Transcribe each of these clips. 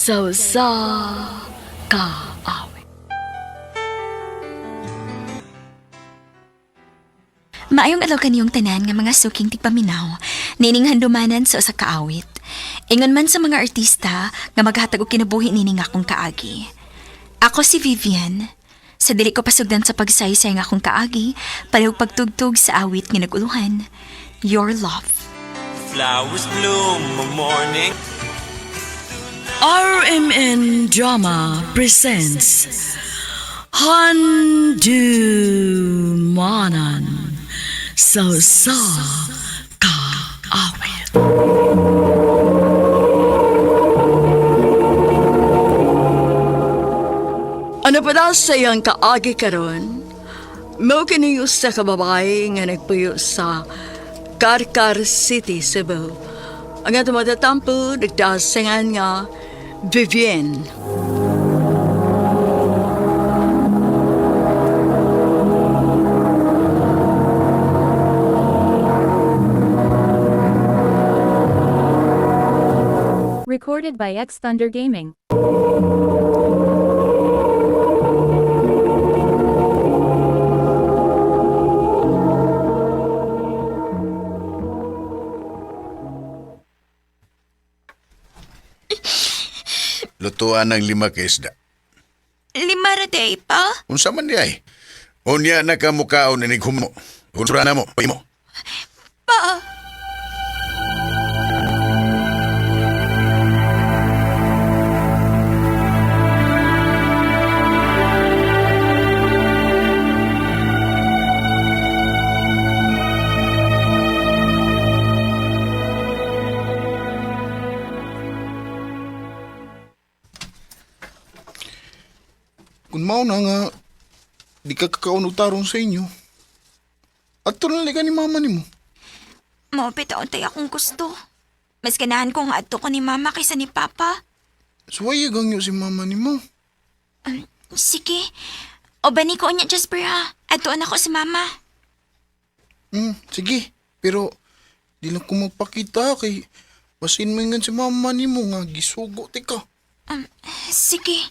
Sa usa ka awit. Maayong adlaw kaniyong tanan nga mga suking tigpaminaw, nining handumanan sa usa ka awit. Ingon man sa mga artista nga maghatag og kinabuhi nining akong kaagi. Ako si Vivian. Sa dili ko pasugdan sa pagsaysay nga akong kaagi, palihog pagtugtog sa awit nga naguluhan, Your Love. Flowers bloom morning. RMN Drama presents Handumanan sa usa ka awit. Ano pa daw sa iyang kaagi karon? Mao kini usa ka babae nga nagpuyo sa Carcar City, Cebu. Ang atong matatampo, nagdasingan nga Vivienne. Recorded by X Thunder Gaming. Lutuan ng 5 ka isda. 5 ra day pa? Unsa man di ay? Unya na ka mukaon inig humo. Unsura na mo, imo. Pa! Kung mao na nga, di ka kakaon og tarong sa inyo. At na ka ni mama nimo. Mao bitaw tay akong gusto. Mas ganahan ko nga adto ko ni mama kaysa ni papa. Suwaya gangyo si mama nimo. Sige. O bani ko niya, Jasper ha. Adtoon ako si mama. Sige. Pero di lang ko magpakita kay basin mo si mama nimo nga gisugo ti ka. Sige.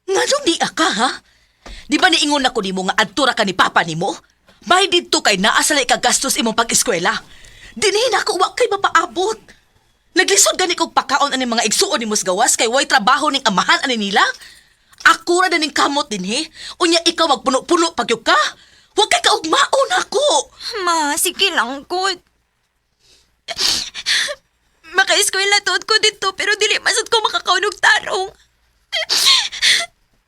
Nganong di ka, ha? Di ba niingon ako nimo nga adto ra ka ni papa nimo? Bay didto kay naa sa ka gastos imong pag-eskwela. Dinhi na ako wa kay mapaabot. Naglisod gani kog pakaon ani mga igsuon nimo sa gawas kay way trabaho ning amahan ani nila. Ako ra na ning kamot dinhi. Unya ikaw magpuno-puno pagyud ka. Wa kay kaugmaon ako. Ma, sige lang ko. Maka-eskwela tuod ko dito pero dili masad ko makakaunog tarong.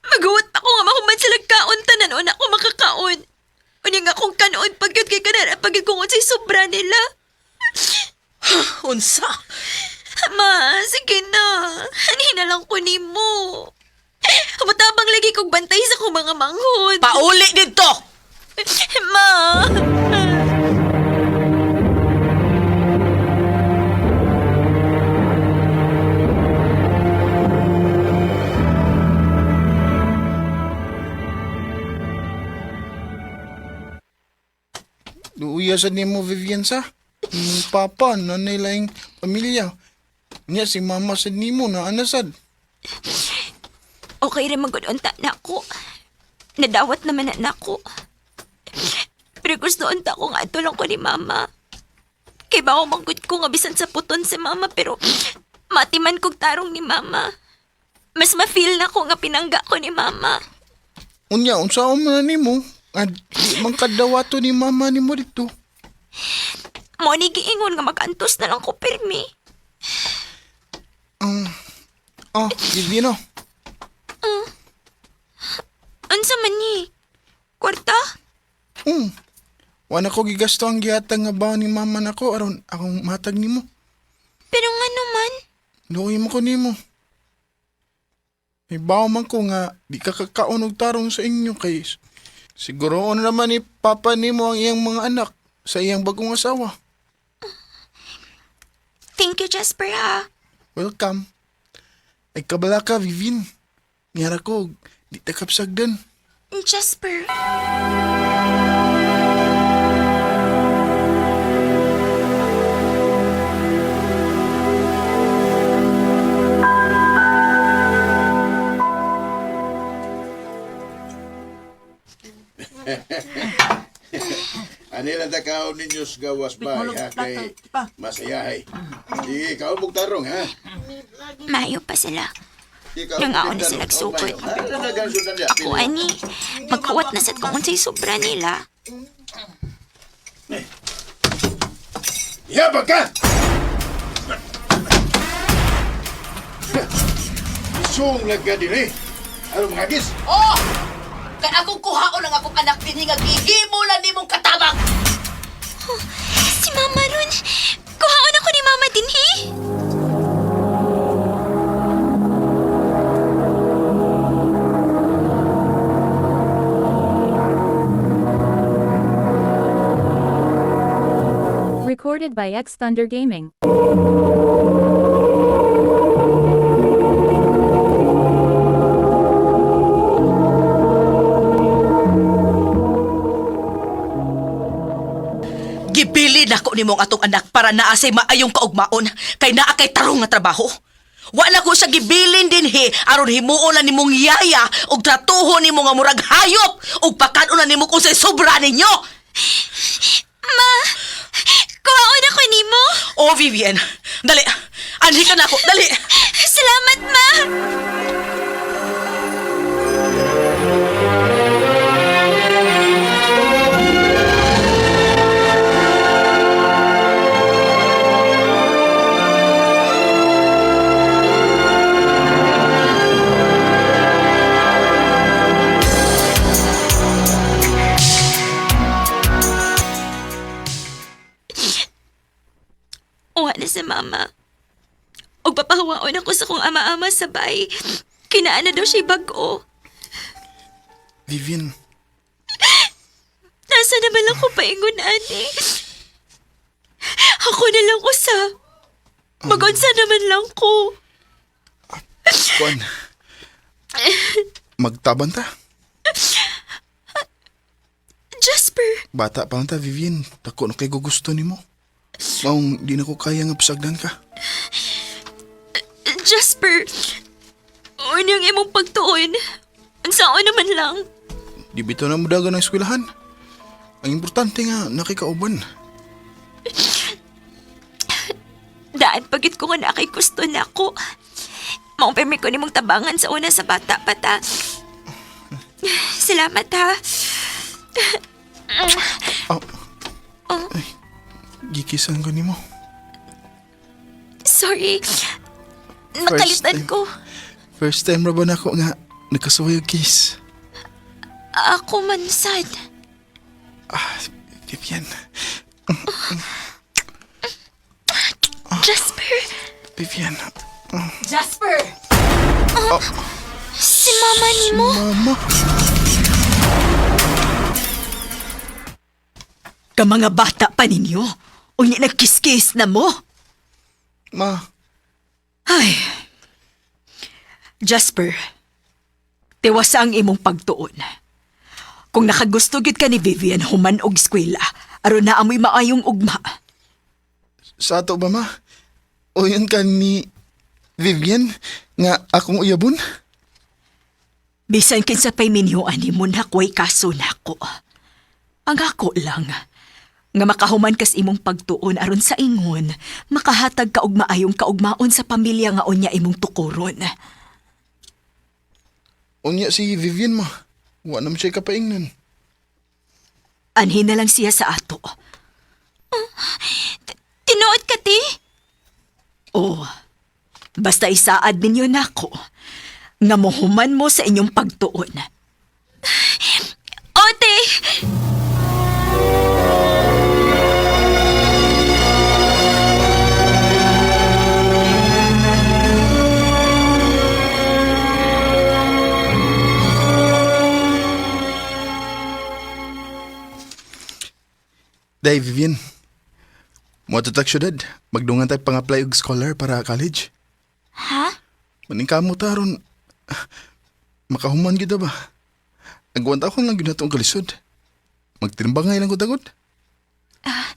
Maguwat pa ko nga mahuman sila kaon tanan una ko makakaon. Unya nga akong kanoon pagyud kay kanara pagyud kung unsay sobra nila. Unsa? Ma, sige na. Hanhin na lang ko nimo. Matabang lagi kong bantay sa kong mga manghod. Pauli didto. Ma! Luuya sa nimo Vivian sa. Imong papa nanay laing pamilya. Nya si mama sa nimo na anasad. Okay rin magudunta na ako. Nadawat naman na ako. Pero gusto unta ko nga tulong ko ni mama. Kay ba manggod ko nga bisan sa puton si mama pero matiman kog tarong ni mama. Mas ma-feel na ko nga pinangga ko ni mama. Unya unsa man na nimo? Nga di man kadawato ni mama nimo dito. Mo ni giingon nga mag-antos na lang ko pirmi. Oh, Vivian oh. Unsa man ni? Kwarta? Wala ko gigasto ang gihatag nga baon ni mama nako aron akong matag nimo. Pero nga naman, Luoy mo ko nimo. May bawo man ko nga di ka kakaon og tarong sa inyo kay siguro na naman ni papa nimo ang iyang mga anak sa iyang bagong asawa. Thank you, Jasper ha. Welcome. Ay kabala ka, Vivin. Ngara ko, di ta kapsagdan. Jasper. Ani lang ta kaon ninyo sa gawas ba, ha? Kay masayahay. Sige, kaon mong tarong, ha? Mayo pa sila. Sige, kaon Nangaon mong na sila tarong. sukod. Kaon ba yun? Ah, nagansod na niya. Ako ani, magkuwat na sad kung unsay sobra nila. Yabag ka! Isong ka din eh. Ano mga gis? Oh! Kay akong kuhaon ang akong anak dinhi nga gihimo lang nimong katabang. Si Mama ron. Kuhaon ako ni Mama dinhi. Recorded by X Thunder Gaming. Gibili nako nimo ang atong anak para naa say maayong kaugmaon kay naa kay tarong nga trabaho. Wa na ko siya gibilin dinhi aron himuon na nimong yaya ug tratuhon nimo nga murag hayop ug pakan-on na nimo kung say sobra ninyo. Ma, kuhaon ako nimo. Oh, Vivian, dali. Anhi ka nako, dali. Salamat, Ma. Uwa na si Mama. Og papahawaon ako sa kong ama-ama sabay. Kinaan na daw siya bag-o. Vivian, Nasa naman lang ko paingon, ani. Ako na lang usa. Magunsa naman lang ko. kuan. Magtaban ta. Jasper, Bata pa lang ta, Vivian. Dako na kay gugusto nimo. Maong di na ko kaya nga pasagdan ka. Jasper. Unyang imong pagtuon. Unsaon naman lang. Di bitaw na mo dagan ang eskwelahan. Ang importante nga, nakikauban. Daan pagit ko nga na kay gusto na ako. Maong permi ko nimong tabangan sa una sa bata pa ta. Salamat ha. Oh. Oh. Ay, gikisan ko nimo. Sorry. Nakalitan time. ko. First time ra ba nako nga nakasuway og kiss. Ako man sad. Ah, Vivian. Jasper, Vivian. Jasper! si mama nimo. Mama. Ka mga bata pa ninyo. Unya nagkiskis na mo. Ma, Ay. Jasper, tiwasa ang imong pagtuon. Kung nakagusto gid ka ni Vivian human og eskwela, aron na amoy maayong ugma. sa ato ba ma? O yun ka ni Vivian nga akong uyabon? Bisan kinsa pay minyo ani mo nakway kaso nako. Ang ako lang nga makahuman kas imong pagtuon aron sa ingon, makahatag ka og maayong kaugmaon sa pamilya nga unya imong tukuron. Unya si Vivian ma. Wa naman siya kapaingnan. Anhi na lang siya sa ato. Tinuod ka, ti? Oo. Basta isaad ninyo nako nga mohuman mo sa inyong pagtuon. Ote! Day, Vivian. Mo tak syudad. Magdungan tayo pang-apply og scholar para college. Ha? Maningkamo ta ron. Makahuman gyud ba? Agwanta ko lang gyud natong kalisod. Magtimbangay lang ko tagod. Ah,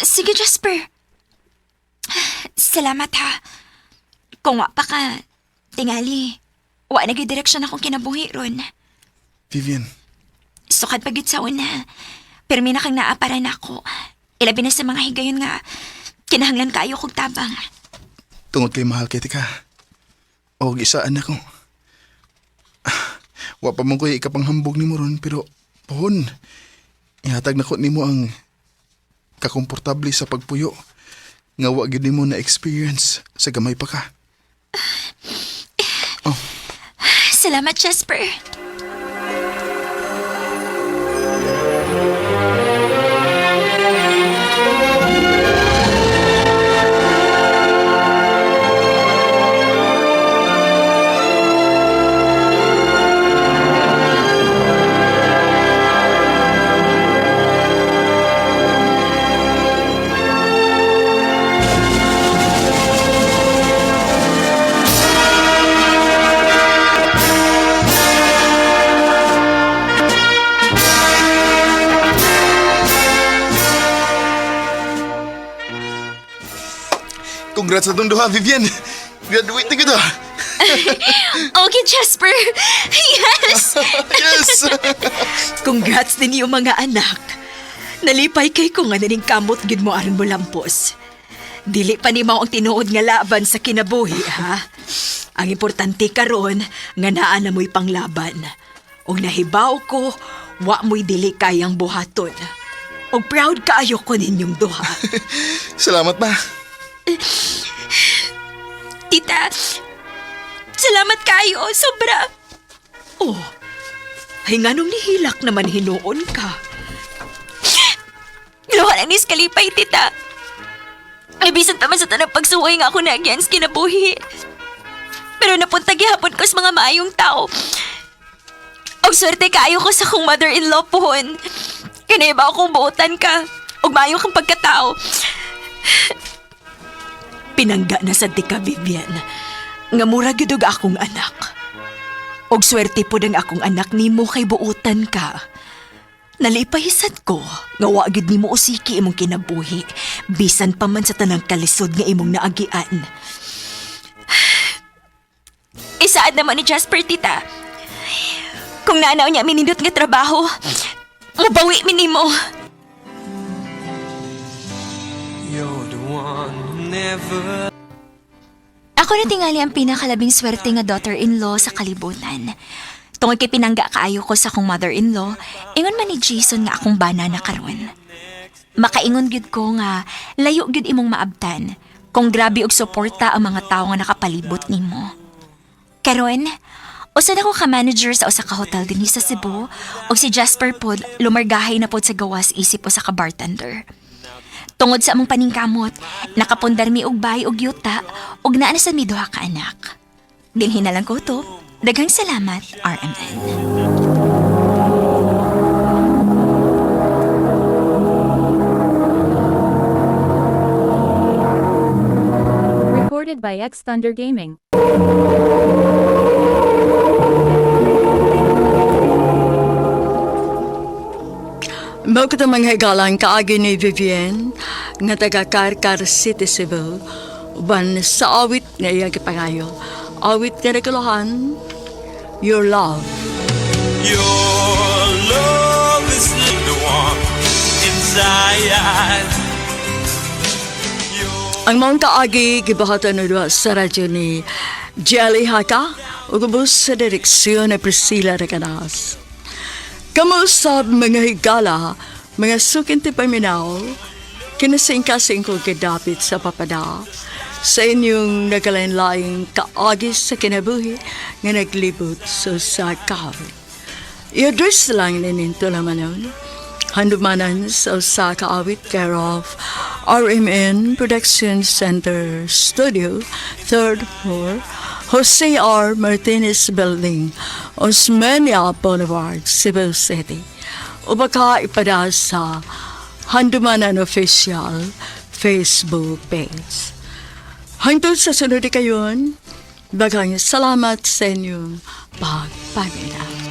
Sige, Jasper. Salamat ha. Kung wa pa ka, tingali. Wa na gyud direksyon akong kinabuhi ron. Vivian, Sukad pa gyud sa una. Pero may nakang naa para nako. Ilabi na sa mga higayon nga kinahanglan kaayo kog tabang. Tungod kay mahal kay tika. O gisaan ako. Wa pa man ko'y ikapanghambog nimo ron pero pohon. Ihatag nako nimo ang kakomportable sa pagpuyo nga wa gyud nimo na experience sa gamay pa ka. Salamat, Jasper. Congrats sa tong duha, Vivian. Graduate na kita. Okay, Jasper. Yes! Yes. Congrats din yung mga anak. Nalipay kay ko nga naning kamot gid mo aron mo lampos. Dili pa ni mao ang tinuod nga laban sa kinabuhi, ha? Ang importante karon nga naa na mo'y panglaban. Og nahibaw ko, wa mo'y dili kayang buhaton. Og proud kaayo ko ninyong duha. Salamat ma. Tita, salamat kayo. Sobra. Oh, ay nganong nihilak naman hinuon ka. Luha lang ni kalipay, tita. Ay, bisan pa man sa tanang pagsuway nga ako na against kinabuhi. Pero napunta gihapon ko sa mga maayong tao. Og swerte kaayo ko sa akong mother-in-law pohon. Kanay ba akong buotan ka? Og maayo kang pagkatao. Pinangga na sa ka, Vivian. Nga mura gyud og akong anak. Og swerte pod ang akong anak nimo kay buotan ka. Nalipay sad ko nga wa gyud nimo usiki imong kinabuhi bisan pa man sa tanang kalisod nga imong naagian. Isaad naman ni Jasper, tita. Kung naanaw niya minindot nga trabaho, mubawi mi nimo. You're the one who never Ako na tingali ang pinakalabing swerte nga daughter-in-law sa kalibutan. Tungod kay pinangga kaayo ko sa akong mother-in-law, ingon man ni Jason nga akong bana na karon. Makaingon gyud ko nga layo gyud imong maabtan kung grabe og suporta ang mga tawo nga nakapalibot nimo. Karon, usa na ko ka manager sa usa ka hotel dinhi sa Cebu ug si Jasper pod lumargahay na pod sa gawas isip usa ka bartender. Tungod sa among paningkamot, nakapundar mi og bay og yuta ug naa na sa mi duha ka anak. Dinhi na lang ko to. Daghang salamat, RMN. Recorded by X Thunder Gaming. Mao kita mga higalang kaagi ni Vivian nga taga Carcar City, Cebu. Uban sa awit nga iyang gipangayo. Awit nga nagkuluhan, Your Love. Your love is the one inside. Ang maong kaagi gibahatan na duha sa radyo ni Jelly Haka ug ubos sa direksyon ni Priscilla Recanas. Kamusta mga higala, mga sukin ti paminaw, kinasingkasing ko gidapit sa papada sa inyong nagalain-laing kaagi sa kinabuhi nga naglibot sa sakawit. I-address lang nininto naman nun. Handumanan sa Osaka Awit care of RMN Production Center Studio, third floor, Jose R. Martinez Building, Osmeña Boulevard, Cebu City. O baka ipada sa Handumanan Official Facebook page. Hangtod sa sunod kayon, daghang salamat sa inyong pagpamilya.